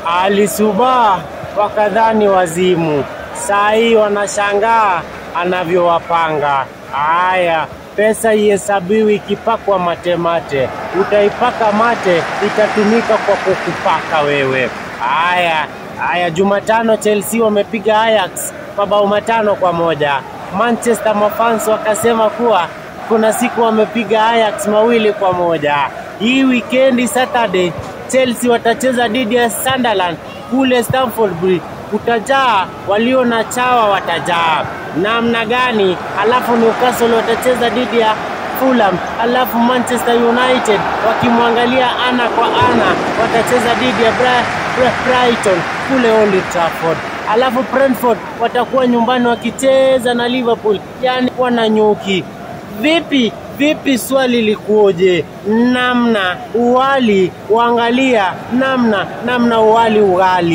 Alisubaa wakadhani wazimu, saa hii wanashangaa anavyowapanga. Aya, pesa ihesabiwi ikipakwa matemate, utaipaka mate itatumika kwa kukupaka wewe. Aya, aya, Jumatano Chelsea wamepiga Ajax mabao 5-1. Manchester mafans wakasema kuwa kuna siku wamepiga Ajax 2-1. Hii weekendi Saturday Chelsea watacheza dhidi ya Sunderland kule Stamford Bridge. Kutajaa, walio na chawa watajaa namna gani? Alafu Newcastle watacheza dhidi ya Fulham, alafu Manchester United wakimwangalia ana kwa ana watacheza dhidi ya Brighton kule Old Trafford. Alafu Brentford watakuwa nyumbani wakicheza na Liverpool, yani wananyuki. Vipi vipi, swali likuoje? Namna uwali uangalia namna uwali ugali.